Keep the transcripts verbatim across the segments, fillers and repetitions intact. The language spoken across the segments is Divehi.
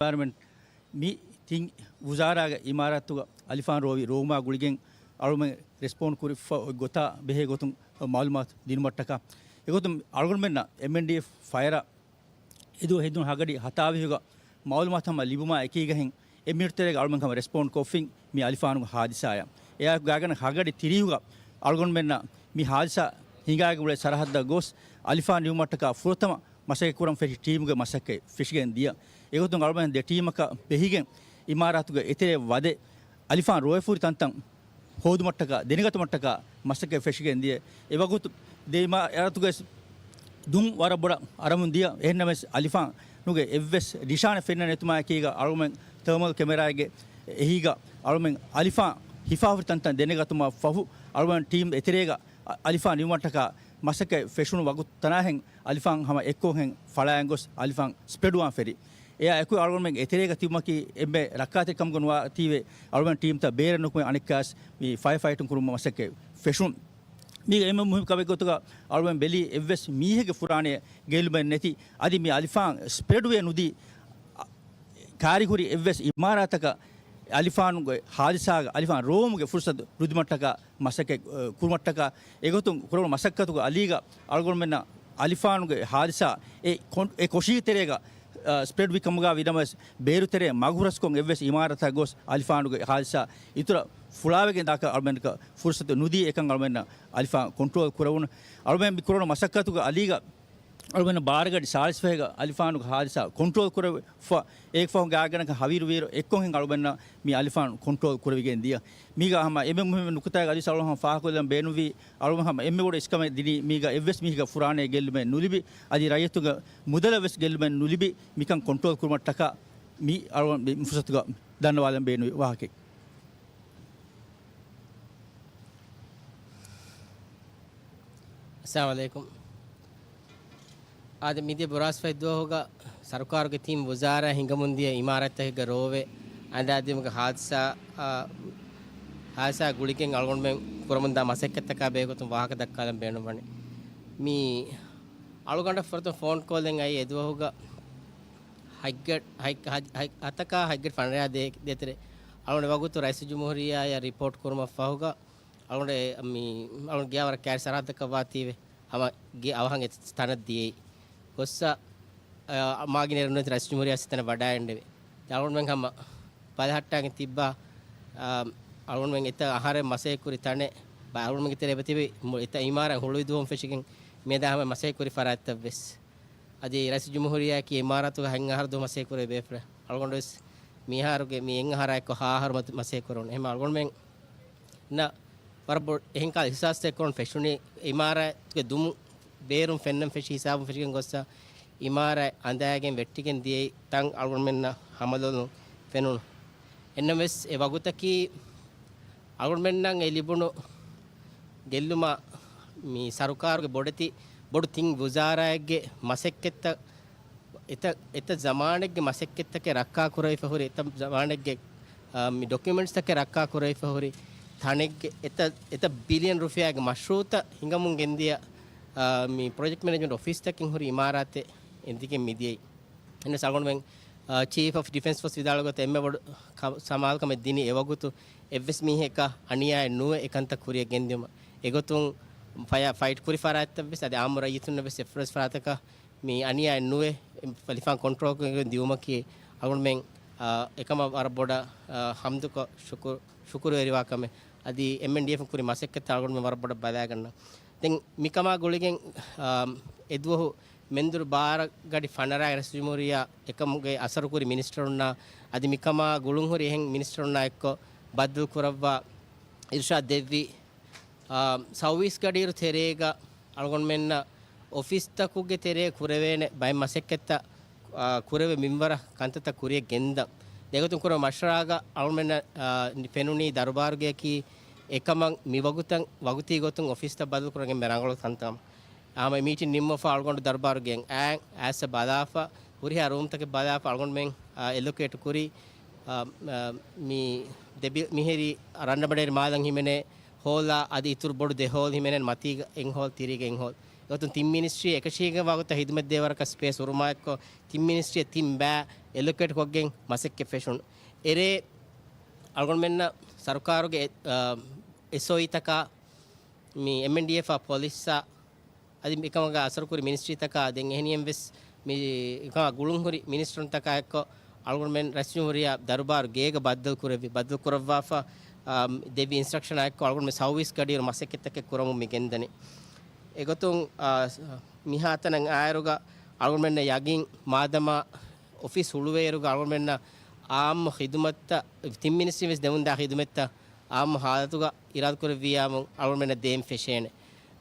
އެންވަޔަރަންމަންޓް މި ތިން ވުޒާރާގެ އިމާރާތުގަ އަލިފާން ރޯވި ރޯމާ ގުޅިގެން އަޅުމެން ރެސްޕޯންޑް ކުރިފަ ގޮތާ ބެހޭ ގޮތުން މައުލޫމާތު ދިނުމަށްޓަކާ. އެގޮތުން އަޅުގަނޑުމެންނަށް އެމްއެންޑީއެފް ފަޔަރ އެދުވަހު ހެދުނު ހަގަޑި ހަތާވީހުގަ މައުލޫމާތު ހަމަ ލިބުމާ އެކީގަހެން އެއް މިނިޓް ތެރޭގަ އަޅުމެން ހަމަ ރެސްޕޯންޑް ކޮށްފިން މި އަލިފާނުގެ ހާދިސާއަށް. އެއާއެކު ގާތްގަނޑަކަށް ހަގަޑި ތިރީހުގަ އަޅުގަނޑުމެންނަށް މި ހާދިސާ ހިނގާގެން އުޅޭ ސަރަހައްދަށް ގޮސް އަލިފާން ނިމުމަށްޓަކާ ފުރަތަމަ މަސައްކަތް ކުރަން ފެށި ޓީމުގެ މަސައްކަތް ފެށިގެން ދިޔަ. އެގޮތުން އަޅުމެން ދެ ޓީމަކަށް ބެހިގެން އިމާރާތުގެ އެތެރެ ވަދެ އަލިފާން ރޯވެފަ ހުރި ތަންތަން ހޯދުމަށްޓަކާ، ދެނެގަތުމަށްޓަކާ މަސައްކަތް ފެށިގެން ދިޔަ. އެވަގުތު ދެ އިމާރާތުގެ ދުން ވަރަށް ބޮޑަށް އަރަމުން ދިޔަ. އެހެންނަމަވެސް އަލިފާނުގެ އެއްވެސް ނިޝާނެއް ފެންނަ ނެތުމާއެކީގަ އަޅުމެން ތާމަލް ކެމެރާއެއްގެ އެހީގަ އަޅުމެން އަލިފާން ހިފާފަ ހުރި ތަންތަން ދެނެގަތުމަށް ފަހު އަޅުމެން ޓީމް އެތެރޭގަ އަ-، އަލިފާން ނިމުމަށްޓަކާ މަސައްކަތް ފެށުނު ވަގުތު ތަނާހެން އަލިފާން ހަމަ އެއްކޮށްހެން ފަޅާއިން ގޮސް އަލިފާން ސްޕްރެޑުވާން ފެށި. އެއާ އެކު އަޅުގަނޑުމެން އެތެރޭގަ ތިބުމަކީ އެންމެ ރައްކާތެރި ކަމުގަ ނުވާތީވެ، އަޅުގަނޑު ޓީމްތައް ބޭރަށް ނުކުމެ އަނެއްކާސް މި ފަޔަރ ފައިޓިން ކުރުމަށް މަސައްކަތް ފެށުން. މީގަ އެންމެ މުހިންމު ކަމެއް ގޮތުގަ އަޅުގަނޑުމެން ބެލީ އެއްވެސް މީހެއްގެ ފުރާނައެއް ގެއްލުމެއް ނެތި، އަދި މި އަލިފާން ސްޕްރެޑުވެ ނުދީ، އަ، ކާރިހުރި އެއްވެސް އިމާރާތަކަށް އަލިފާނުގެ ހާދިސާގަ އަލިފާން ރޯވުމުގެ ފުރުސަތު ނުދިމަށްޓަކާ މަސައްކަތް، އަ، ކުރުމަށްޓަކާ. އެގޮތުން ކުރެވުނު މަސައްކަތުގެ އަލީގަ އަޅުގަނޑުމެންނަށް އަލިފާނުގެ ހާދިސާ އެ ކޮން-، އެ ކޮށީ ތެރޭގަ، އަ، ސްޕްރެޑްވި ކަމުގަ ވިނަމަވެސް، ބޭރު ތެރޭ މަގު ހުރަސްކޮށް އެއްވެސް އިމާރާތަށް ގޮސް އަލިފާނުގެ ހާދިސާ އިތުރަށް ފުޅާވެގެން ދާކަށް އަޅުމެންނަކަށް ފުރުސަތު ނުދީ، އެކަން އަޅުމެންނަށް އަލިފާން ކޮންޓްރޯލް ކުރެވުނު. އަޅުމެން މި ކުރެވުނު މަސައްކަތުގެ އަލީގަ އަޅުމެން ބާރަ ގަޑި ސާޅީސް ފަހެއްގަ އަލިފާނުގެ ހާދިސާ ކޮންޓްރޯލް ކުރެވިފަ، އޭގެ ފަހު ގާތްގަނޑަކަށް ހަވީރު ވީރު އެއްކޮށްހެން އަޅުމެންނަށް މި އަލިފާން ކޮންޓްރޯލް ކުރެވިގެން ދިޔަ. މީގަ ހަމަ އެންމެ މުހިންމު ނުކުތާއެއް އަދިވެސް އަޅުގަނޑު ހަމަ ފާހަގަކޮށްލަން ބޭނުންވީ، އަޅުގަނޑު ހަމަ އެންމެ ބޮޑު އިސްކަމެއް ދިނީ މީގަ އެއްވެސް މީހަކަށް ފުރާނައެއް ގެއްލުމެއް ނުލިބި، އަދި ރައްޔިތުންގެ މުދަލަށް ވެސް ގެއްލުމެއް ނުލިބި، މިކަން ކޮންޓްރޯލް ކުރުމަށްޓަކާ މި އަޅުގަނޑު މި ފުރުސަތުގަ ދަންނަވާލަން ބޭނުންވި ވާހަކައެއް. އައްސަލާމު ޢަލައިކުމް. އާދެ، މިދިޔަ ބުރާސްފަތި ދުވަހުގަ ސަރުކާރުގެ ތިން ވުޒާރާ ހިނގަމުންދިޔަ އިމާރާތްތަކެއްގަ ރޯވެ އަނދާދިއުމުގެ ހާދިސާ، އާ، ހާދިސާ ގުޅިގެން އަޅުގަނޑުމެން ކުރަމުންދާ މަސައްކަތްތަކާ ބެހޭގޮތުން ވާހަކަ ދައްކާލަން ބޭނުންވަނީ. މި އަޅުގަނޑަށް ފުރަތަމަ ފޯން ކޯލެއް އައީ އެދުވަހުގަ ހަތްގަ-، ހަތް-، ހަތް-، ހަތް-، ހަތަކާ ހަތްގަޑި ފަނަރަ ދޭ-، ދޭތެރޭ އަޅުގަނޑު ވަގުތު ރައީސުލްޖުމްހޫރިއްޔާއަށް ރިޕޯޓް ކުރުމަށް ފަހުގަ އަޅުގަނޑު މި އަޅުގަނޑު ގެޔާ ވަރަށް ކައިރި ސަރަހައްދަކަށް ވާތީވެ. ހަމަ ގެ އަވަހަށް އެ ތަނަށް ދިޔައީ. ގޮއްސަ، އަ، މާގިނަ އެރުންނެތި ރައީސުލްޖުމްހޫރިއްޔާ ސިތަނަށް ވަޑައިގެންނެވި. އަޅުގަނޑުމެން ހަމަ ބަލަހައްޓާގެން ތިއްބާ، އަ، އަޅުގަނޑުމެން އެތައް އަހަރެއް މަސައްކަތް ކުރި ތަނެއް، ބަ-، އަޅުގަނޑުމެންގެ ތެރޭ އެބަތިބި މު-، އެތައް އިމާރާތް ހުޅުވި ދުވަހުން ފެށިގެން މިއަދާ ހަމަ މަސައްކަތް ކުރި ފަރާތްތައް ވެސް. އަދި ރައީސުލްޖުމްހޫރިއްޔާއަކީ އިމާރާތުގެ ހަތް އަހަރު ދުވަހު މަސައްކަތް ކުރެވި ބޭފުޅެއް. އަޅުގަނޑު ވެސް މިހާރުގެ މި އެއް އަހަރާ އެއްކޮށް ހަ އަހަރު މަ-، މަސައްކަތް ކުރެވުނު. އެހެން އަޅުގަނޑުމެންނަށް ވަރަށް ބޮ-، އެހެން ކަހަލަ އިހްސާސްތައް ކުރަން ފެށުނީ، އިމާރާތުގެ ދުމު ބޭރުން ފެންނަން ފެށި ހިސާބުން ފެށިގެން ގޮއްސަ އިމާރާތް އަނދައިގެން ވެއްޓިގެން ދިޔައީ ތަން އަޅުގަނޑުމެންނަށް ހަމަލޮލުން ފެނުނު. އެންނަމަވެސް އެ ވަގުތަކީ އަޅުގަނޑުމެންނަށް އެ ލިބުނު ގެއްލުމަށް މި ސަރުކާރުގެ ބޮޑެތި، ބޮޑު ތިން ވުޒާރާއެއްގެ މަސައްކަތްތައް، އެތައް، އެތައް ޒަމާނެއްގެ މަސައްކަތްތަކެއް ރައްކާ ކުރެވިފަ ހުރި، އެތައް ޒަމާނެއްގެ، އާ، މި ޑޮކިއުމެންޓްސްތަކެއް ރައްކާ ކުރެވިފަ ހުރި ތަނެއްގެ އެތައް، އެތައް ބިލިއަން ރުފިޔާގެ މަޝްރޫއުތައް ހިނގަމުން ގެންދިޔަ، އާ، މި ޕްރޮޖެކްޓް މެނޭޖްމަންޓް އޮފީސްތަކެއް ހުރި އިމާރާތެއް އެނދިގެން މިދިޔައީ. އެންނަސް އަޅުގަނޑުމެން، އާ، ޗީފް އޮފް ޑިފެންސް ފޯސް ވިދާޅު ގޮތަށް އެންމެ ބޮޑު ކަ-، ސަމާލުކަމެއް ދިނީ އެވަގުތު އެއްވެސް މީހަކަށް އަނިޔާއެއް ނުވެ އެކަންތައް ކުރިއަށް ގެންދިއުމަށް. އެގޮތުން ފަޔަ-، ފައިޓް ކުރި ފަރާތްތައް ވެސް އަދި އާއްމު ރައްޔިތުންނަށް ވެސް އެއްފުރަސް ފަރާތަކަށް މި އަނިޔާއެއް ނުވެ އަލިފާން ކޮންޓްރޯލް ކޮށްގެން ދިއުމަކީ އަޅުގަނޑުމެން، އާ، އެކަމަށް ވަރަށް ބޮޑަށް، އާ، ހަމްދުކޮށް ޝުކުރު، ޝުކުރުވެރިވާ ކަމެއް. އަދި އެމްއެންޑީއެފް ކުރި މަސައްކަތްތައް އަޅުގަނޑުމެން ވަރަށް ބޮޑަށް ބަލައިގަންނަ. ދެން މިކަމާ ގުޅިގެން، އާ، އެދުވަހު މެންދުރު ބާރަ ގަޑި ފަނަރަ ރައީސުލްޖުމްހޫރިއްޔާ އެކަމުގެ އަސަރު ކުރި މިނިސްޓަރުންނާ އަދި މިކަމާ ގުޅުންހުރި އެހެން މިނިސްޓަރުންނާ އެއްކޮށް ބައްދަލު ކުރައްވާ އިރުޝާދު ދެއްވި، އާ، ސައުވީސް ގަޑިއިރު ތެރޭގަ އަޅުގަނޑުމެންނަށް އޮފީސްތަކުގެ ތެރޭ ކުރެވޭނެ ބައެއް މަސައްކަތްތައް، އާ، ކުރެވޭ މިންވަރަށް ކަންތައްތައް ކުރިއަށް ގެންދަން. އެގޮތުން ކުރެވޭ މަޝްވަރާގަ އަޅުގަނޑުމެންނަށް، އާ، ފެނުނީ ދަރުބާރުގެއަކީ އެކަމަށް މިވަގުތަށް ވަގުތީ ގޮތުން އޮފީސްތައް ބަދަލުކުރަން އެންމެ ރަނގަޅު ކަންތައް. ހަމަ މީޓިން ނިންމަފަ އަޅުގަނޑު ދަރުބާރުގެ އައި އައިސް ބަލާފަ، ހުރިހާ ރޫމްތަކެއް ބަލާފަ އަޅުގަނޑުމެން، އާ، އެލޮކޭޓް ކުރި، އާ، އާ، މި ދެބި-، މިހިރި ރަންޑަމަޑޭރި މާލަން ހިމެނޭ ހޯލާ އަދި އިތުރު ބޮޑު ދެ ހޯލް ހިމެނޭ މަތީގަ އެއް ހޯލް ތިރީގަ އެއް ހޯލް. އެގޮތުން ތިން މިނިސްޓްރީ އެކަށީގެން ވަގުތަށް ހިދުމަތް ދޭވަރަކަށް ސްޕޭސް ހުރުމާއެއްކޮށް، ތިން މިނިސްޓްރީ ތިން ބައި އެލޮކޭޓް ކޮށްގެން މަސައްކަތް ފެށުނު. އެރޭ އަޅުގަނޑުމެންނަށް ސަރުކާރުގެ، އެ، އާ، އެސްއޯއީތަކާ މި އެމްއެންޑީއެފްއާ ޕޮލިސްއާ އަދި އެކަމަކާ އަސަރުކުރި މިނިސްޓްރީތަކާ ދެން އެހެނިހެން ވެސް މި އެކަމާ ގުޅުންހުރި މިނިސްޓަރުންތަކާ އެއްކޮށް އަޅުގަނޑުމެން ރައީސްޖުމްހޫރިއްޔާ ދަރުބާރު ގޭގަ ބައްދަލު ކުރެއްވި. ބައްދަލު ކުރައްވާފަ، އާ، ދެއްވި އިންސްޓްރަކްޝަނާ އެއްކޮށް އަޅުގަނޑުމެން ސައުވީސް ގަޑިއިރު މަސައްކަތްތަކެއް ކުރަމުން މި ގެންދަނީ. އެގޮތުން، އާ، މިހާތަނަށް އާއިރުގަ އަޅުގަނޑުމެންނަށް ޔަގީން މާދަމާ އޮފީސް ހުޅުވޭއިރުގަ އަޅުގަނޑުމެންނަށް އާއްމު ޚިދުމަތްތައް ތިން މިނިސްޓްރީން ވެސް ދެމުންދާ ޚިދުމަތްތައް އާއްމު ހާލަތުގަ އިރާދަކުރެއްވިއްޔާމު އަޅުގަނޑުމެންނަށް ދޭން ފެށޭނެ.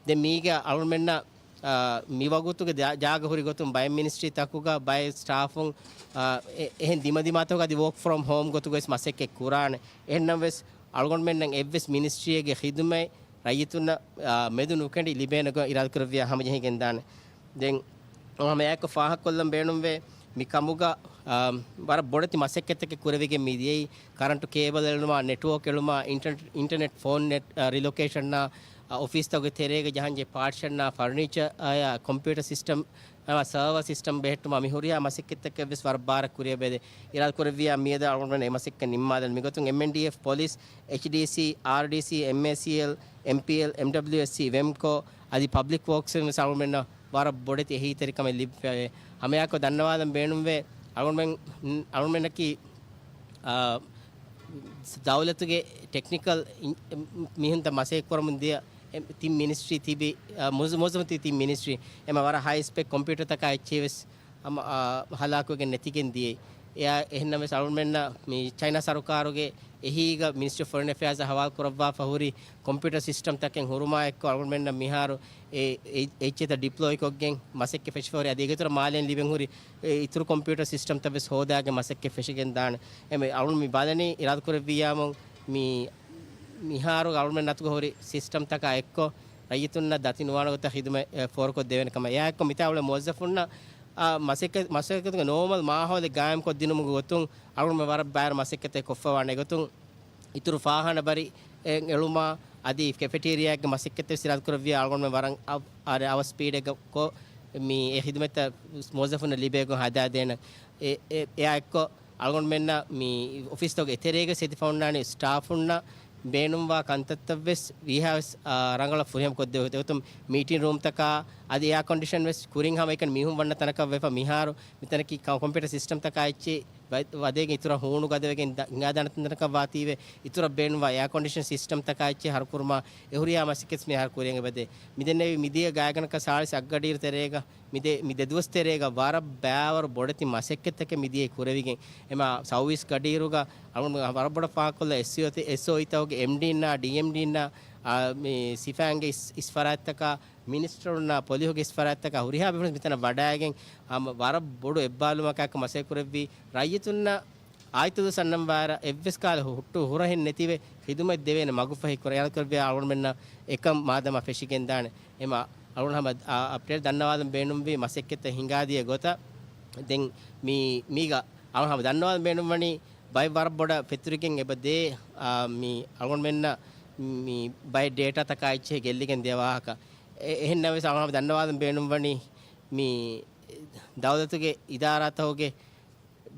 ދެން މީގަ އަޅުގަނޑުމެންނަށް، އާ، މި ވަގުތުގެ ޖާ-، ޖާގަ ހުރި ގޮތުން ބައެއް މިނިސްޓްރީ ތަކުގަ ބައެއް ސްޓާފުން، އާ، އެ-، އެހެން ދިމަދިމާތަކުގަ އަދި ވޯކް ފްރޮމް ހޯމް ގޮތުގަ ވެސް މަސައްކަތް ކުރާނެ. އެހެންނަމަވެސް އަޅުގަނޑުމެންނަށް އެއްވެސް މިނިސްޓްރީއެއްގެ ޚިދުމަތް ރައްޔިތުންނަށް، އާ، މެދު ނުކެނޑި ލިބޭނެ ގޮތް އިރާދަކުރެއްވިޔާ ހަމަޖެހިގެންދާނެ. ދެން ހަމަ އެއާއެއްކޮށް ފާހަގަކޮށްލަން ބޭނުންވޭ، މި ކަމުގަ، އާ، ވަރަށް ބޮޑެތި މަސައްކަތްތަކެއް ކުރެވިގެން މި ދިޔައީ. ކަރަންޓު ކޭބަލް އެޅުމާ، ނެޓްވޯކް އެޅުމާ، އިންޓަރ-، އިންޓަރނެޓް ފޯން ނެޓް، އާ، ރިލޮކޭޝަންއާ، އާ، އޮފީސްތަކުގެ ތެރޭގަ ޖަހަންޖެހޭ ޕާޓިޝަންއާ، ފަރުނީޗަރ އާ، ކޮމްޕިއުޓަރ ސިސްޓަމް، އާ، ސަރވަރ ސިސްޓަމް ބެހެއްޓުމާ، މި ހުރިހާ މަސައްކަތްތަކެއް ވެސް ވަރަށް ބާރަށް ކުރިއަށް ބެދެ އިރާދަކުރެއްވިޔާ މިއަދު އަޅުގަނޑުމެން އެ މަސައްކަތް ނިންމާލަން. މިގޮތުން އެމްއެންޑީއެފް ޕޮލިސް، އެޗްޑީސީ، އާރްޑީސީ، އެމްއޭސީއެލް، އެމްޕީއެލް، އެމްޑަބްލިއުއެސްސީ، ވެމްކޯ، އަދި ޕަބްލިކް ވޯކްސް ވެސް އަޅުގަނޑުމެންނަށް ވަރަށް ބޮޑެތި އެހީތެރިކަމެއް ލިބިފައެވެ. ހަމައެއާއެކު ދަންނަވާލަން ބޭނުންވޭ، އަޅުގަނޑުމެން، އަޅުގަނޑުމެންނަކީ، އާ، ދައުލަތުގެ ޓެކްނިކަލް އިން-، މީހުންތައް މަސައްކަތް ކުރަމުން ދިޔަ ތިން މިނިސްޓްރީ ތިބި، އާ، މުވައްޒަ-، މުވައްޒަފުން ތިބި ތިން މިނިސްޓްރީ. އެމަ ވަރަށް ހައި ސްޕެކް ކޮމްޕިއުޓަރ ތަކާ އެއްޗެހި ވެސް ހަމަ، އާ، ހަލާކުވެގެން ނެތިގެން ދިޔައީ. އެއާ އެހެންނަމަވެސް އަޅުގަނޑުމެންނަށް މި ޗައިނާ ސަރުކާރުގެ އެހީގަ މިނިސްޓްރީ އޮފް ފޮރިން އެފެއާޒާ ހަވާލު ކުރައްވާފަ ހުރި ކޮމްޕިއުޓަރ ސިސްޓަމްތަކެއް ހުރުމާ އެއްކޮށް އަޅުގަނޑުމެންނަށް މިހާރު އެ، އެ، އެއްޗެތައް ޑިޕްލޮއި ކޮށްގެން މަސައްކަތް ފެށިފަ ހުރި. އަދި އޭގެއިތުރަށް މާލޭން ލިބެން ހުރި އެ އިތުރު ކޮމްޕިއުޓަރ ސިސްޓަމްތައް ވެސް ހޯދާގެން މަސައްކަތް ފެށިގެން ދާނެ. އެމެ އަޅުން މި ބަލަނީ އިރާދަކުރެއްވިއްޔާމު މި މިހާރު އަޅުމެން އަތުގަ ހުރި ސިސްޓަމްތަކާ އެއްކޮށް، ރައްޔިތުންނަށް ދަތި ނުވާނެ ގޮތަށް ޚިދުމަތް، އެ، ފޯރުކޮށްދެވޭނެ ކަމަށް. އެއާއެއްކޮށް މިތާ އުޅޭ މުވައްޒަފުންނަށް، އާ، މަސައްކަތް، މަސައްކަތުގެ ނޯމަލް މާހައުލެއް ގާއިމްކޮށްދިނުމުގެ ގޮތުން އަޅުމެން ވަރަށް ބާރަށް މަސައްކަތެއް ކޮށްފަވާނެ. އެގޮތުން އިތުރު ފާޚާނާ ބަރި، އެ، އެޅުމާ، އަދި ކެފެޓޭރިއާގެ މަސައްކަތެއް ސިރާދަކުރެއްވިޔާ އަޅުގަނޑުމެން ވަރަށް އަވަ-، އަވަ-، އަވަސް ސްޕީޑެއްގަ ކޮށް، މި އެ ޚިދުމަތްތައް މުވައްޒަފުންނަށް ލިބޭ ގޮތް ހަދާދޭނަން. އެ، އެ، އެއާ އެއްކޮށް، އަޅުގަނޑުމެންނަށް މި އޮފީސްތަކުގެ އެތެރޭގަ ސެދިފަ އޮންނާނީ ސްޓާފުންނަށް ބޭނުންވާ ކަންތައްތައް ވެސް ވީހާވެސް، އާ، ރަނގަޅަށް ފުރިހަމަ ކޮށްދެވޭ. އެގޮތުން މީޓިން ރޫމްތަކާ އަދި އެއާ ކޮންޑިޝަން ވެސް ކުރިން ހަމައެކަނި މީހުން ވަންނަ ތަނަކަށް ވެފަ. މިހާރު މިތަނަކީ ކަ-، ކޮމްޕިއުޓަރ ސިސްޓަމްތަކާ އެއްޗެއް ވަ-، ވަދެގެން އިތުރަށް ހޫނު ގަދަވެގެން ދަ-، ހިނގާދާނެ ތަނަކަށް ވާތީވެ، އިތުރަށް ބޭނުންވާ އެއާ ކޮންޑިޝަން ސިސްޓަމްތަކާ އެއްޗެއް ހަރުކުރުމާ އެ ހުރިހާ މަސައްކަތް މިހާރު ކުރިއަށް އެބަދޭ. މިދެންނެވި މިދިޔަ ގާތްގަނޑަކަށް ސާޅީސް އަށްގަޑިއިރު ތެރޭގަ މިދެ-، މި ދެދުވަސް ތެރޭގަ ވަރަށް ބާވަރު ބޮޑެތި މަސައްކަތްތަކެއް މިދިޔައީ ކުރެވިގެން. އެމާ ސައުވީސް ގަޑިއިރުގަ އަޅުގަނޑު ވަރަށް ބޮޑަށް ފާހަގަކޮށްލާ އެސްއޯ ތެ-، އެސްއޯއީތަކުގެ އެމްޑީންނާ، ޑީއެމްޑީންނާ، އާ، މި ސިފައިންގެ އިސް-، އިސް ފަރާތްތަކާ، މިނިސްޓަރުންނާ ޕޮލިހުގެ އިސް ފަރާތްތަކާ ހުރިހާ ބޭފުޅުން މިތަނަށް ވަޑައިގެން، އާ، މަ-، ވަރަށް ބޮޑު އެއްބާލުމަކާއެކު މަސައްކަތް ކުރެއްވީ. ރައްޔިތުންނަށް އާއްތު ދުވަސް އަންނަން ވާރަ އެއްވެސް ކާލަ ހު-، ހުއްޓު ހުރަހެއް ނެތިވެ ޚިދުމަތް ދެވޭނެ މަގުފަހި ކުރައްވާ ކުރެއްވިޔާ އަޅުގަނޑުމެންނަށް އެކަން މާދަމާ ފެށިގެންދާނެ. އެމަ އަޅުގަނޑު ހަމަ އަ-، އަޕްޑޭޓް ދަންނަވާލަން ބޭނުންވީ މަސައްކަތްތައް ހިނގާދިޔަ ގޮތަށް. ދެން މި-، މީގަ އަޅުގަނޑު ހަމަ ދަންނަވާލަން ބޭނުންވަނީ ބައެއް ވަރަށް ބޮޑަށް ފެތުރިގެން އެބަ ދޭ، އާ، މި އަޅުގަނޑުމެންނަށް މި ބައެއް ޑޭޓާތަކާ އެއްޗެހި ގެއްލިގެން ދިޔަ ވާހަކަ. އެ-، އެހެން ނަމަވެސް އަޅުގަނޑު ހަމަ ދަންނަވާލަން ބޭނުންވަނީ މި ދައުލަތުގެ އިދާރާތަކުގެ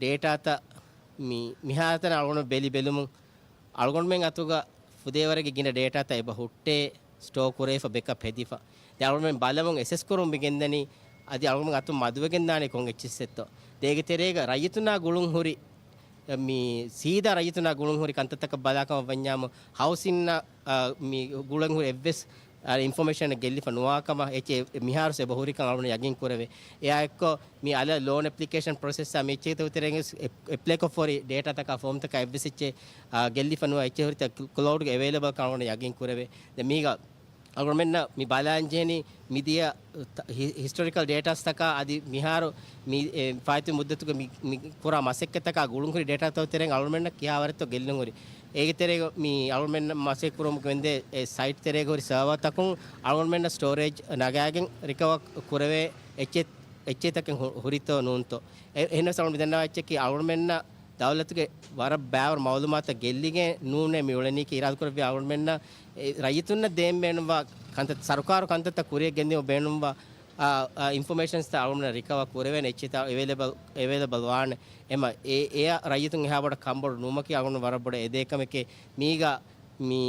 ޑޭޓާތައް މި-، މިހާތަނަށް އަޅުގަނޑު ބެލި ބެލުމުން އަޅުގަނޑުމެން އަތުގަ ފުދޭވަރެއްގެ ގިނަ ޑޭޓާތައް އެބަ ހުއްޓޭ، ސްޓޯ ކުރެވިފަ، ބެކަޕް ހެދިފަ. ދެ އަޅުގަނޑުމެން ބަލަމުން އެސެސް ކުރުން މި ގެންދަނީ، އަދި އަޅުގަނޑުމެން އަތުން މަދުވެގެން ދާނީ ކޮން އެއްޗެއްސެއްތޯ. ދޭގެ ތެރޭގަ ރައްޔިތުންނާ ގުޅުން ހުރި، މި ސީދާ ރައްޔިތުންނާ ގުޅުން ހުރި ކަންތައްތަކަށް ބަލާކަމަށް ވަންޏާމު، ހައުސިންނަށް، އާ، މި ގުޅެން ހުރި އެއްވެސް އާ، އިންފޮމޭޝަނެއް ގެއްލިފަ ނުވާކަމަށް އެއްޗެއް މިހާރު އެބަ ހުރިކަން އަޅުގަނޑު ޔަގީން ކުރެވޭ. އެއާ އެއްކޮށް މި އަލަށް ލޯން އެޕްލިކޭޝަން ޕްރޮސެސްއާ މި އެއްޗެހިތަކުގެ ތެރޭގަ އެޕް-، އެޕްލައިކޮށްފަ ހުރި ޑޭޓާތަކާ ފޯމްތަކާ އެއްވެސް އެއްޗެއް، އާ، ގެއްލިފަ ނުވާ އެއްޗެއް ހުރިތަ ކްލައުޑްގެ އެވެއިލަބަލްކަން އަޅުގަނޑު ޔަގީން ކުރެވޭ. ދެން މީގަ އަޅުގަނޑުމެންނަށް މި ބަލާންޖެހެނީ މިދިޔަ ތަ-، ހި-، ހިސްޓޮރިކަލް ޑޭޓާސްތަކާ އަދި މިހާރު މި، އެ، ފާއިތުވި މުއްދަތުގެ މި، މި ކުރާ މަސައްކަތްތަކާ ގުޅުންހުރި ޑޭޓާތަކުގެ ތެރެއިން އަޅުގަނޑުމެންނަށް ކިހާވަރެއްތޯ ގެއްލުންހުރި. އޭގެ ތެރޭގަ މި އަޅުގަނޑުމެންނަށް މަސައްކަތް ކުރުމުގެ ވެންދެ އެ ސައިޓް ތެރޭގަ ހުރި ސަރވަރތަކުން އަޅުގަނޑުމެންނަށް ސްޓޯރޭޖް ނަގާގެން ރިކަވަރ ކުރެވޭ އެއްޗެއް، އެއްޗެއްތަކެއް ހު-، ހުރިތޯ ނޫންތޯ. އެ-، އެހެނަސް އަޅުގަނޑު މި ދަންނަވާ އެއްޗަކީ އަޅުގަނޑުމެންނަށް ދައުލަތުގެ ވަރަށް ބާވަރު މައުލޫމާތުތައް ގެއްލިގެން ނޫނޭ މި އުޅެނީކީ އިރާދަކުރެއްވި އަޅުގަނޑުމެންނަށް އެ ރައްޔިތުންނަށް ދޭން ބޭނުންވާ ކަންތައް، ސަރުކާރު ކަންތައްތައް ކުރިއަށް ގެންދިއުމަށް ބޭނުންވާ، އާ، އާ، އިންފޮމޭޝަންސްތައް އަޅުގަނޑަށް ރިކަވަރ ކުރެވޭނެ އެއްޗިތާ އެވޭލެބަލް، އެވޭލެބަލް ވާނެ. އެމަ އެ، އެއަށް ރައްޔިތުން އެހާ ބޮޑަށް ކަންބޮޑު ނުވުމަކީ އަޅުގަނޑު ވަރަށް ބޮޑަށް އެދޭ ކަމެކޭ. މީގަ މި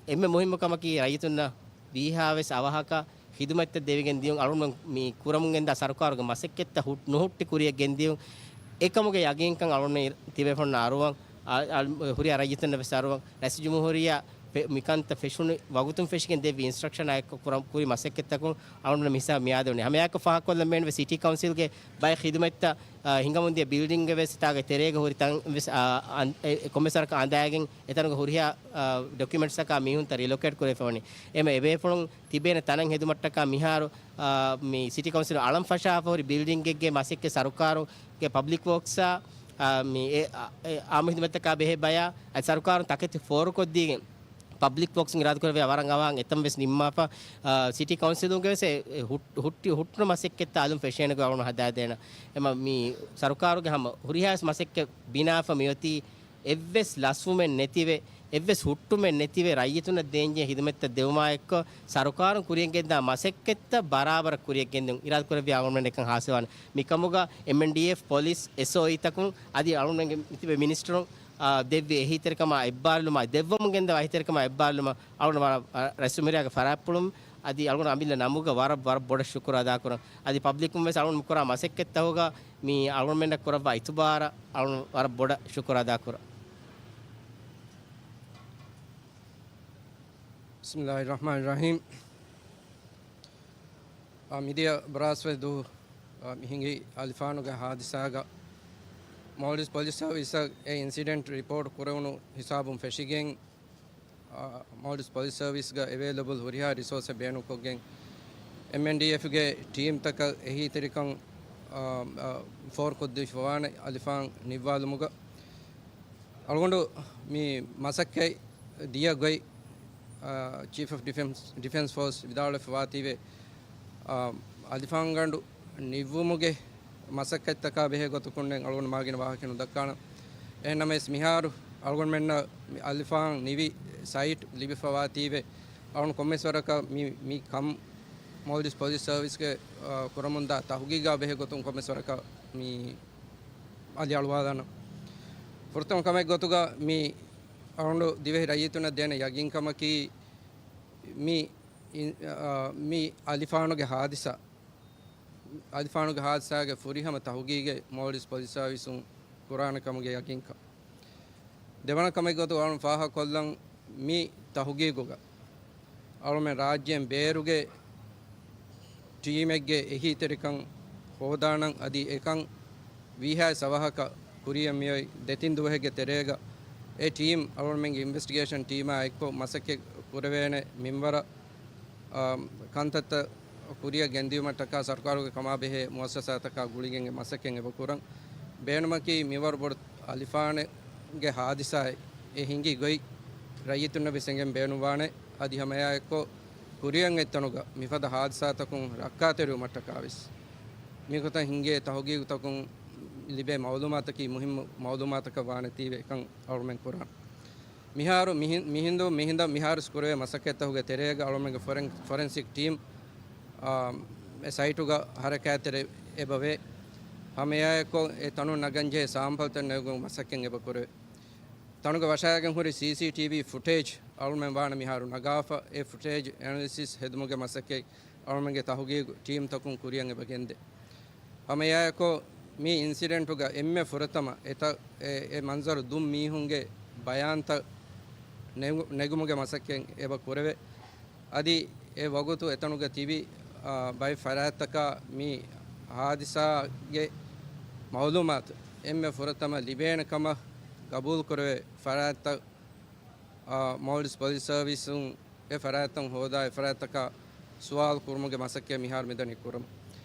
އެންމެ މުހިއްމު ކަމަކީ ރައްޔިތުންނަށް ވީހާވެސް އަވަހަކަށް ޚިދުމަތްތައް ދެވިގެން ދިޔުން، އަޅުގަނޑު މި ކުރަމުން ގެންދާ ސަރުކާރުގެ މަސައްކަތްތައް ހު-، ނުހުއްޓި ކުރިޔަށް ގެންދިޔުން. އެކަމުގެ ޔަގީންކަން އަޅުގަނޑު ތިބޭފުޅުންނަށް އަރުވަން، އަ-، އަ-، ހުރިހާ ރައްޔިތުންނަށް ވެސް އަރުވަން. ރައީސް ޖުމްހޫރިއްޔާ ފެ-، މިކަންތައް ފެށުނު ވަގުތުން ފެށިގެން ދެއްވި އިންސްޓްރަކްޝަނާ އެއްކޮށް ކުރަ-، ކުރި މަސައްކަތްތަކުން އަޅުގަނޑު މިހިސާ މިއާދެވުނީ. ހަމައެއާއެކު ފާހަގަކޮށްލަން ބޭނުންވެ ސިޓީ ކައުންސިލްގެ ބައެއް ޚިދުމަތްތައް، އަ، ހިނގަމުންދިޔަ ބިލްޑިންގެ ވެސް ތާގެ ތެރޭގަ ހުރި ތަން ވެސް، އަ، އަން-، އެ، އެ ކޮންމެސް ވަރަކަށް އަނދާގެން އެތަނުގެ ހުރިހާ، އަ، ޑޮކިއުމެންޓްސްތަކާ މީހުންތައް ރިލޮކޭޓް ކުރެވިފަ ވަނީ. އެމަ އެބޭފުޅުން ތިބޭނެ ތަނަށް ހެދުމަށްޓަކާ މިހާރު، އާ، މި ސިޓީ ކައުންސިލުން އަޅަން ފަށާފަ ހުރި ބިލްޑިންގެއްގެ މަސައްކަތް ސަރުކާރުގެ ޕަބްލިކް ވޯކްސްއާ، އާ، މި އެ، އެ، އާއްމު ހިދުމަތްތަކާ ބެހޭ ބަޔާ އަދި ސަރުކާރުން ތަކެތި ފޯރުކޮށްދީގެން ޕަބްލިކް ވޯކްސް އިރާދަކުރެއްވިޔާ ވަރަށް އަވަހަށް އެތަން ވެސް ނިންމާފަ، އާ، ސިޓީ ކައުންސިލުންގެ ވެސް އެ، އެ ހުއް-، ހުއްޓި-، ހުއްޓުނު މަސައްކަތްތައް އަލުން ފެށޭނެ ގޮތް އަޅުން ހަދާދޭނަ. އެމަ މި ސަރުކާރުގެ ހަމަ ހުރިހާ ވެސް މަސައްކަތް ބިނާފަ މިއޮތީ އެއްވެސް ލަސްވުމެއް ނެތިވެ، އެއްވެސް ހުއްޓުމެއް ނެތިވެ، ރައްޔިތުންނަށް ދޭންޖެހޭ ހިދުމަތްތައް ދެވުމާ އެއްކޮށް، ސަރުކާރުން ކުރިޔަށް ގެންދާ މަސައްކަތްތައް ބަރާބަރަށް ކުރިޔަށް ގެންދިއުން އިރާދަ ކުރެއްވިޔާ އަޅުގަނޑުމެން އެކަން ހާސިލްވާނެ. މިކަމުގަ އެމްއެންޑީއެފް، ޕޮލިސް، އެސްއޯއީތަކުން އަދި އަޅުގަނޑުމެންގެ މިތިބެ މިނިސްޓަރުން، އާ، ދެއްވި އެހީތެރިކަމާ އެއްބާރުލުމާ، ދެއްވަމުން ގެންދަވާ އެހީތެރިކަމާ އެއްބާރުލުމަށް އަޅުގަނޑު ވަރަށް، އަ، ރައީސް ޖުމްހޫރިއްޔާގެ ފަރާތްޕުޅުން އަދި އަޅުގަނޑު އަމިއްލަ ނަމުގަ ވަރަށް، ވަރަށް ބޮޑަށް ޝުކުރު އަދާކުރަން. އަދި ޕަބްލިކުން ވެސް އަޅުގަނޑު ކުރާ މަސައްކަތްތަކުގަ މި އަޅުގަނޑުމެންނަށް ކުރައްވާ އިތުބާރަށް އަޅުގަނޑު ވަރަށް ބޮޑަށް ޝުކުރު އަދާކުރަން. ބިސްމިއްލާހި ރަޙްމާނި ރަޙީމް. އާ، މިދިޔަ ބަރަސްވަންދޫ، އާ، މި ހިނގި އަލިފާނުގެ ހާދިސާގަ މޯލްޑިވްސް ޕޮލިސް ސަރވިސަށް އެ އިންސިޑެންޓް ރިޕޯޓް ކުރެވުނު ހިސާބުން ފެށިގެން، އާ، މޯލްޑިވްސް ޕޮލިސް ސަރވިސްގަ އެވޭލަބަލް ހުރިހާ ރިސޯސްއެއް ބޭނުންކޮށްގެން، އެމްއެންޑީއެފްގެ ޓީމްތަކަށް އެހީތެރިކަން، އާ، އާ، ފޯރުކޮށްދީފަވާނެ އަލިފާން ނިއްވާލުމުގަ. އަޅުގަނޑު މި މަސައްކަތް ދިޔަ ގޮތް، އާ، ޗީފް އޮފް ޑިފެންސް، ޑިފެންސް ފޯސް ވިދާޅުވެފަ ވާތީވެ، އާ، އަލިފާންގަނޑު ނިއްވުމުގެ މަސައްކަތްތަކާ ބެހޭ ގޮތަކުންނެއް އަޅުގަނޑު މާގިނަ ވާހަކަ ނުދައްކާނަން. އެހެންނަމަވެސް މިހާރު އަޅުގަނޑުމެންނަށް މި އަލިފާން ނިވި ސައިޓް ލިބިފަ ވާތީވެ، އަޅުގަނޑު ކޮންމެސް ވަރަކަށް މި، މި ކަން މޯލްޑިވްސް ޕޮލިސް ސަރވިސްގެ، އާ، ކުރަމުންދާ ތަހުގީގާ ބެހޭ ގޮތުން ކޮންމެސް ވަރަކަށް މި އަލި އަޅުވާލާނަން. ފުރަތަމަ ކަމެއް ގޮތުގަ މި އަޅުގަނޑު ދިވެހި ރައްޔިތުންނަށް ދޭނެ ޔަގީންކަމަކީ މި އިން-، އާ، މި އަލިފާނުގެ ހާދިސާ، އަލިފާނުގެ ހާދިސާގެ ފުރިހަމަ ތަހުގީގެއް މޯލްޑިވްސް ޕޮލިސް ސަރވިސުން ކުރާނެ ކަމުގެ ޔަގީންކަން. ދެވަނަ ކަމެއް ގޮތުގަ އަޅުން ފާހަގަކޮށްލަން މި ތަހުގީގުގަ އަޅުމެން ރާއްޖޭން ބޭރުގެ ޓީމެއްގެ އެހީތެރިކަން ހޯދާނަން އަދި އެކަން ވީހާވެސް އަވަހަކަށް ކުރިޔަށް މިއޮތް ދެތިން ދުވަހެއްގެ ތެރޭގަ އެ ޓީމް އަޅުގަނޑުމެންގެ އިންވެސްޓިގޭޝަން ޓީމާ އެއްކޮށް މަސައްކަތް ކުރެވޭނެ މިންވަރަށް، އާ، ކަންތައްތައް ކުރިޔަށް ގެންދިޔުމަށްޓަކާ ސަރުކާރުގެ ކަމާބެހޭ މުއައްސަސާތަކާ ގުޅިގެން އެ މަސައްކަތް އެބަ ކުރަން. ބޭނުމަކީ މިވަރު ބޮޑު އަލިފާނެއްގެ ހާދިސާއެއް އެ ހިނގި ގޮތް ރައްޔިތުންނަށް ވެސް އެނގެން ބޭނުންވާނެ. އަދި ހަމައެއާއެއްކޮށް ކުރިޔަށް އެއްތަނުގަ މިފަދަ ހާދިސާތަކުން ރައްކާތެރިވުމަށްޓަކާ ވެސް މިގޮތަށް ހިނގޭ ތަހުގީގުތަކުން ލިބޭ މައުލޫމާތަކީ މުހިއްމު މައުލޫމާތަކަށް ވާނެތީވެ އެކަން އަޅުމެން ކުރާން. މިހާރު މިހި-، މިހިނދު މިހިނދަށް މިހާރުސް ކުރެވޭ މަސައްކަތްތަކުގެ ތެރޭގަ އަޅުމެންގެ ފޮރެން-، ފޮރެންސިކް ޓީމް، އާ، އެ ސައިޓުގަ ހަރަކާތްތެރި އެބަވޭ. ހަމައެއާއެއްކޮށް އެ ތަނުން ނަގަންޖެހޭ ސާމްޕަލްތައް ނެގުމުގެ މަސައްކަތް އެބަ ކުރެވޭ. ތަނުގަ ވަށާގެން ހުރި ސީސީޓީވީ ފުޓޭޖް އަޅުމެން ވާނެ މިހާރު ނަގާފަ، އެ ފުޓޭޖް އެނަލިސިސް ހެދުމުގެ މަސައްކަތް އަޅުމެންގެ ތަހުގީގު ޓީމްތަކުން ކުރިޔަށް އެބަ ގެންދޭ. ހަމައެއާއެކު މި އިންސިޑެންޓުގަ އެންމެ ފުރަތަމަ އެތައް، އެ، އެ މަންޒަރު ދުށް މީހުންގެ ބަޔާންތައް ނެގު-، ނެގުމުގެ މަސައްކަތް އެބަ ކުރެވޭ. އަދި އެ ވަގުތު އެތަނުގަ ތިބި، އާ، ބައެއް ފަރާތްތަކާ މި ހާދިސާގެ މައުލޫމާތު އެންމެ ފުރަތަމަ ލިބޭނެ ކަމަށް ގަބޫލުކުރެވޭ ފަރާތްތައް، އާ، މޯލްޑިވްސް ޕޮލިސް ސަރވިސުން އެ ފަރާތްތައް ހޯދާ، އެ ފަރާތްތަކާ ސުވާލު ކުރުމުގެ މަސައްކަތް މިހާރު މިދަނީ ކުރަމުން.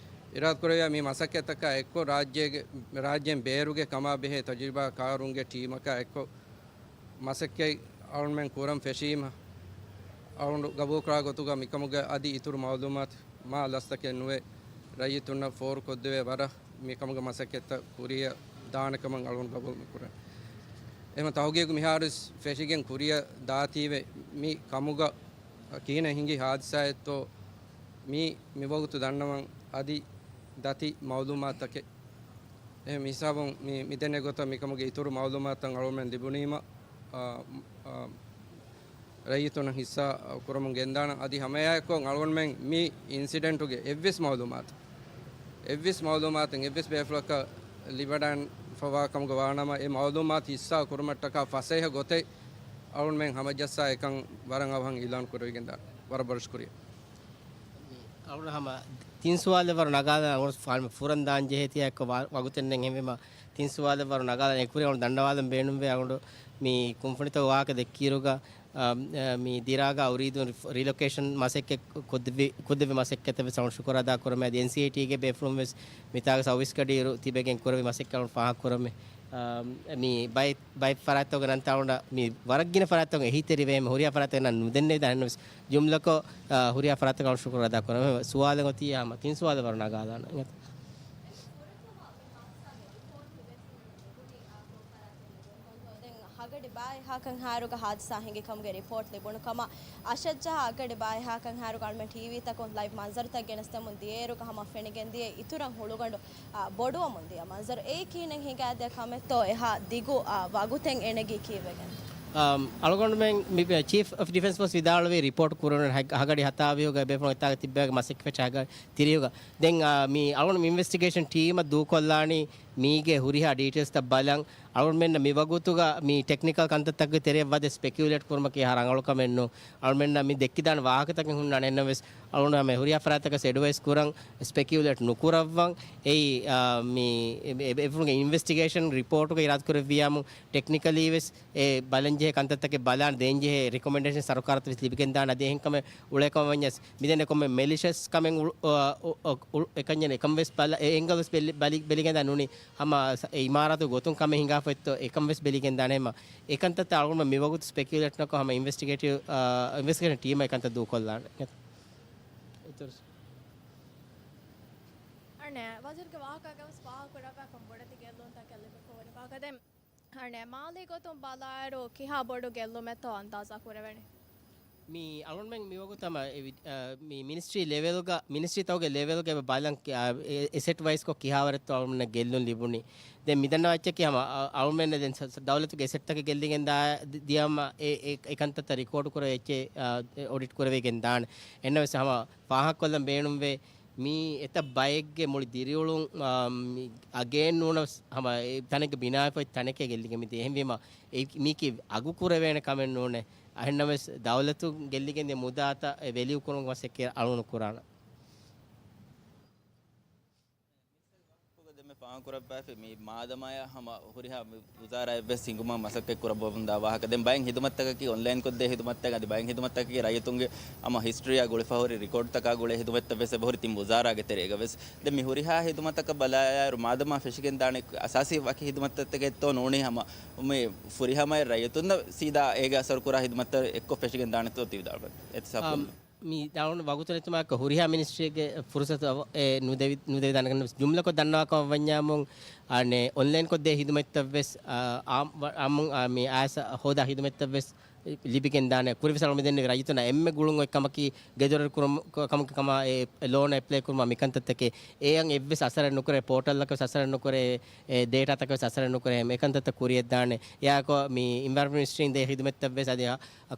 އިރާދަކުރެއްވިޔާ މި މަސައްކަތްތަކާ އެއްކޮށް ރާއްޖޭގެ، ރާއްޖޭން ބޭރުގެ ކަމާބެހޭ ތަޖުރިބާ ކާރުންގެ ޓީމަކާ އެއްކޮށް މަސައްކަތް އަޅުމެން ކުރަން ފެށީމަ، އަޅުގަނޑު ގަބޫލުކުރާ ގޮތުގަ މިކަމުގެ އަދި އިތުރު މައުލޫމާތު މާ ލަސްތަކެއް ނުވެ، ރައްޔިތުންނަށް ފޯރުކޮށްދެވޭ ވަރަށް މިކަމުގެ މަސައްކަތްތައް ކުރިއަށް ދާނެ ކަމަށް އަޅުގަނޑު ގަބޫލު މިކުރަން. އެހެން ތަހުގީގު މިހާރުވެސް ފެށިގެން ކުރިއަށް ދާތީވެ، މި ކަމުގަ ކިހިނެއް ހިނގި ހާދިސާއެއްތޯ މީ މިވަގުތު ދަންނަވަން އަދި ދަތި މައުލޫމާތުތަކެއް. އެހެން ހިސާބުން މި، މިދެންނެވި ގޮތަށް މިކަމުގެ އިތުރު މައުލޫމާތުތައް އަޅުގަނޑުމެން ލިބުނީމަ، އާ، އާ، ރައްޔިތުންނަށް ހިއްސާ ކުރަމުން ގެންދާނަން. އަދި ހަމައެއާއެކު އަޅުގަނޑުމެން މި އިންސިޑެންޓުގެ އެއްވެސް މައުލޫމާތު، އެއްވެސް މައުލޫމާތު އެއްވެސް ބޭފުޅަކަށް ލިބިވަޑައިގެންފަވާ ކަމުގަ ވާނަމަ، އެ މައުލޫމާތު ހިއްސާ ކުރުމަށްޓަކާ ފަސޭހަ ގޮތެއް އަޅުގަނޑުމެން ހަމަޖައްސާ އެކަން ވަރަށް އަވަހަށް އިއުލާން ކުރެވިގެންދާނެ. ވަރަށް ބޮޑަށް ޝުކުރިއްޔާ. އަޅުގަނޑު ހަމަ ތިން ސުވާލެއް ވަރު ނަގާލަން އަޅުގަނޑު ފާން ފުރަން ދާން ޖެހޭ ތިޔަ އެއްކޮށް ވާ-، ވަގުތެއް ނެތް ހެންވީމަ ތިން ސުވާލެއް ވަރު ނަގާލަން. އެކުރި އަޅުގަނޑު ދަންނަވާލަން ބޭނުންވޭ. އަޅުގަނޑު މި ކުންފުނިތަކުގެ ވާހަކަ ދެއްކިއިރުގަ، އަ، މި ދިރާގަ އުރީދޫން ރި-، ރީލޮކޭޝަން މަސައްކަތް ކޮށްދެއްވި، ކޮށްދެއްވި މަސައްކަތަށް ވެސް އަޅުގަނޑު ޝުކުރު އަދާ ކުރަމޭ. އަދި އެންސީއީޓީގެ ބޭފުޅުން ވެސް މިތާގަ ސައުވީސް ގަޑިއިރު ތިބެގެން ކުރެއްވި މަސައްކަތް އަޅުގަނޑު ފާހަގަ ކުރަމޭ. އަ، މި ބައެއް، ބައެއް ފަރާތްތަކުގެ ނަންތައް އަޅުގަނޑަށް މި ވަރަށް ގިނަ ފަރާތްތަކުން އެހީތެރިވޭ، ހުރިހާ ފަރާތްތަކުގެ ނަން ނުދެންނެވިދާނެ. އެހެންނަމަވެސް ޖުމްލަކޮށް، އަ، ހުރިހާ ފަރާތްތަކަށް އަޅުގަނޑު ޝުކުރު އަދާ ކުރަމޭ. ސުވާލެއް އޮތީ ހަމަ ތިން ސުވާލެއް ވަރު ނަގާލާނަން. ދެން ހަގަޑި ބައިހާކަން ހާއިރުގަ ހާދިސާ ހިނގި ކަމުގެ ރިޕޯޓް ލިބުނު ކަމަށް، އަށައްޖަހާ ހަގަޑި ބައިހާކަން ހާއިރުގަ އަޅުމެން ޓީވީތަކުން ލައިވް މަންޒަރުތައް ގެނެސްދެމުން ދިޔައިރުގަ ހަމަ ފެނިގެން ދިޔަ އިތުރަށް ހުޅުގަނޑު، އާ، ބޮޑުވަމުން ދިޔަ މަންޒަރު. އެއީ ކިހިނެއް ހިނގާދިޔަ ކަމެއްތޯ އެހާ ދިގު، އާ، ވަގުތެއް އެނެގީ ކީއްވެގެން؟ އަމް، އަޅުގަނޑުމެން މި، ޗީފް އޮފް ޑިފެންސް ފޯސް ވިދާޅުވީ ރިޕޯޓް ކުރުނު ހަ-، ހަގަޑި ހަތާވީހުގަ ބޭފުޅުން އެތާގަ ތިއްބަވައިގެ މަސައްކަތް ފެށި ހަގަ ތިރީހުގަ. ދެން، އާ، މި އަޅުގަނޑު އިންވެސްޓިގޭޝަން ޓީމަށް ދޫކޮށްލާނީ މީގެ ހުރިހާ ޑީޓެއިލްސްތައް ބަލަން. އަޅުގަނޑުމެންނަށް މި ވަގުތުގަ މި ޓެކްނިކަލް ކަންތައްތަކުގެ ތެރެއަށް ވަދެ ސްޕެކިއުލޭޓް ކުރުމަކީ އެހާ ރަނގަޅު ކަމެއް ނޫން. އަޅުގަނޑުމެންނަށް މި ދެއްކިދާނެ ވާހަކަތަކެއް ހުންނާނެ. އެހެންނަމަވެސް އަޅުގަނޑު ހަމަ ހުރިހާ ފަރާތަކަށް އެޑްވައިސް ކުރަން ސްޕެކިއުލޭޓް ނުކުރައްވަން. އެއީ، އާ، މި އެ-، އެ-، އެ-، އެފުޅުގެ އިންވެސްޓިގޭޝަން ރިޕޯޓުގަ އިރާދަކުރެއްވިޔާމު ޓެކްނިކަލީ ވެސް އެ ބަލަންޖެހޭ ކަންތައްތަކެއް ބަލާން ދޭންޖެހޭ ރިކޮމެންޑޭޝަން ސަރުކާރަށް ވެސް ލިބިގެންދާނެ. އަދި އެހެން ކަމެއް އުޅޭކަމަށް ވަންޏަސް މިދެންނެ ކޮންމެ މެލިޝަސް ކަމެއް އުޅު-، އަ، އު-، އު-، އު-، އެކަންޏެއް އެކަން ވެސް ބަލަ-، އެ އެންގަލް ވެސް ބެލި-، ބަލި-، ބެލިގެންދާ ނޫނީ ހަމަ ސަ-، އެ އިމާރާތު ގޮތުން ކަމެއް ހިނގާފައްތޯ އެކަން ވެސް ބެލިގެންދާނެ ހަމަ. އެކަންތައްތައް އަޅުގަނޑު މިވަގުތު ސްޕެކިއުލޭޓް ނުކޮށް ހަމަ އިންވެސްޓިގޭޓިވް، އަ، އިންވެސްޓިގޭޝަން ޓީމަށް އެކަންތައް ދޫކޮށްލާނެ. އަނެ، ވަޒީރުގެ ވާހަކައިގަ ވެސް ފާހަގަކުރައްވާފަ ބޮޑެތި ގެއްލުންތަކެއް ލިބިފަ ވަނީ ވާހަކަ. ދެން އަނެ، މާލީ ގޮތުން ބަލާއިރު ކިހާ ބޮޑު ގެއްލުމެއްތޯ އަންދާޒާ ކުރެވެނީ؟ މި އަޅުގަނޑުމެން މިވަގުތު ހަމަ އެ ވި-، އަ، މި މިނިސްޓްރީ ލެވެލްގަ، މިނިސްޓްރީތަކުގެ ލެވެލްގަ އެބަ ބަލަން ކި-، އަ، އެ-، އެސެޓް ވައިސްކޮށް ކިހާވަރެއްތޯ އަޅުގަނޑުމެންނަށް ގެއްލުން ލިބުނީ. ދެން މިދަންނަ އެއްޗަކީ ހަމަ، އަ، އަޅުގަނޑުމެން ދެން ސަ-، ސަ-، ދައުލަތުގެ އެސެޓްތަކެއް ގެއްލިގެން ދާ ދި-، ދިޔަމަ އެ، އެ، އެ ކަންތައްތައް ރިކޯޑު ކުރެވި އެއްޗެއް، އަ، އެ، އޮޑިޓް ކުރެވިގެން ދާނެ. އެންނަ ވެސް ހަމަ ފާހަގަކޮށްލަން ބޭނުންވޭ. މީ އެތައް ބައެއްގެ މުޅި ދިރިއުޅުން، އާ، މި އަގޭން ނޫނަސް ހަމަ އެ ތަނެއްގެ ބިނާވެފައި ތަނެކޭ ގެއްލިގެން މިދިޔަ. އެހެންވީމަ، އެ މީކީ އަގު ކުރެވޭނެ ކަމެއް ނޫނޭ. އެހެންނަމަވެސް، ދައުލަތު ގެއްލިގެން ދިޔަ މުދާތައް އެ ވެލިއު ކުރުމުގެ މަސައްކަތް އަޅުގަނޑު ކުރާނަން. ދެންމެ ފާހަގަކުރައްވާފައި މި މާދަމާޔާ ހަމަ ހުރިހާ މި ވުޒާރާއެއްވެސް ހިނގުމަށް މަސައްކަތް ކުރައްވަވަންދާ ވާހަކަ. ދެން ބައެއް ހިދުމަތްތަކަކީ އޮންލައިންކޮށްދޭ ހިދުމަތްތައް، އަދި ބައެއް ހިދުމަތްތަކަކީ ރައްޔިތުންގެ ހަމަ ހިސްޓްރީއާ ގުޅިފަ ހުރި ރިކޯޑްތަކާ ގުޅޭ ހިދުމަތްތައްވެސް އެބަހުރި ތިން ވުޒާރާގެ ތެރޭގަވެސް. ދެން މި ހުރިހާ ހިދުމަތަކަށް ބަލާއިރު މާދަމާ ފެށިގެންދާނެ އަސާސީ ވަކި ހިދުމަތްތަކެއްތޯ ނޫނީ ހަމަ މި ފުރިހަމައެއް ރައްޔިތުންނަށް ސީދާ އޭގެ އަސަރު ކުރާ ހިދުމަތްތައް އެއްކޮށް ފެށިގެން ދާނެތޯ ތި ވިދާޅުވަން. އެތިސާފު އާ، މި ދާން ވަގުތު ނެތުމާއެކު ހުރިހާ މިނިސްޓްރީގެ ފުރުސަތު އެ ނުދެވި، ނުދެވިދާނެ ކަން ވެސް ޖުމްލަކޮށް ދަންނަވާކަމަށް ވަންޏާމުން، އަނެ، އޮންލައިންކޮށްދޭ ހިދުމަތްތައް ވެސް، އާ، އާ، އާ، މި އާސް ހޯދާ ހިދުމަތްތައް ވެސް ލިބިގެން ދާނެ. ކުރިން ވެސް އަޅުގަނޑު މިދެންނެވި ރައްޔިތުންނަށް އެންމެ ގުޅުން އޮތް ކަމަކީ ގެދޮރު ކުރުމަކަމަކީ ކަމާ އެ ލޯނަށް އެޕްލައި ކުރުމާ މިކަންތައްތަކެއް. އެއަށް އެއްވެސް އަސަރެއް ނުކުރޭ، ޕޯޓަލްއަކަށް ވެސް އަސަރެއް ނުކުރޭ، އެ، ޑޭޓާތަކަށް ވެސް އަސަރެއް ނުކުރޭ. އެ ކަންތައްތައް ކުރިޔަށްދާނެ. އެއާކޮށް މި އިންވައިރަންމަންޓް މިނިސްޓްރީން ދޭ ހިދުމަތްތައް ވެސް އަދި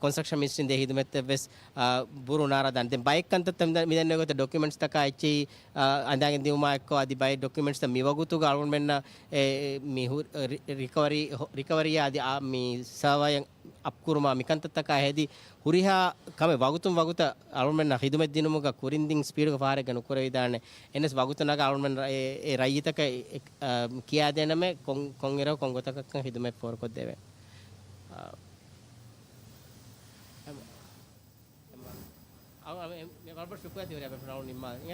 ކޮންސްޓްރަކްޝަން މިނިސްޓްރީން ދޭ ހިދުމަތްތައް ވެސް، އާ، ބުރޫ ނާރާ ދާނެ. ދެން ބައެއް ކަންތައްތައް މިދަ-، މިދެންނެވި ގޮތަށް ޑޮކިއުމެންޓްސްތަކާ އެއްޗެހި، އާ، އަނދާގެން ދިއުމާ އެއްކޮށް އަދި ބައެއް ޑޮކިއުމެންޓްސްތައް މިވަގުތުގަ އަޅުގަނޑުމެންނަށް އެ، އެ، މި ހު-، ރި-، ރިކަވަރީ، ހޮ-، ރިކަވަރީއާ އަދި އާ، މި ސާވާޔަށް އަޕްކުރުމާ މިކަންތައްތަކާ ހެދި ހުރިހާ ކަމެއް ވަގުތުން ވަގުތަށް އަޅުގަނޑުމެންނަށް ހިދުމަތް ދިނުމުގަ ކުރިން ދިން ސްޕީޑުގަ ފަހަރެއްގަ ނުކުރެވިދާނެ. އެންވެސް ވަގުތު ނަގާ އަޅުގަނޑުމެން އެ، އެ ރައްޔިތަކަށް އެ، އެ، އާ، ކިޔާދޭނަމޭ ކޮން، ކޮންއިރަކު ކޮން ގޮތަކަށްކަން ހިދުމަތް ފޯރުކޮށްދެވޭ. އާ، އަ، އަ، އަ، އެ، މި ވަރަށް ބޮޑަށް ޝުކުރިއްޔާ ތި ހުރިހާ ބޭފުޅުންނަށް ނިންމާލަން.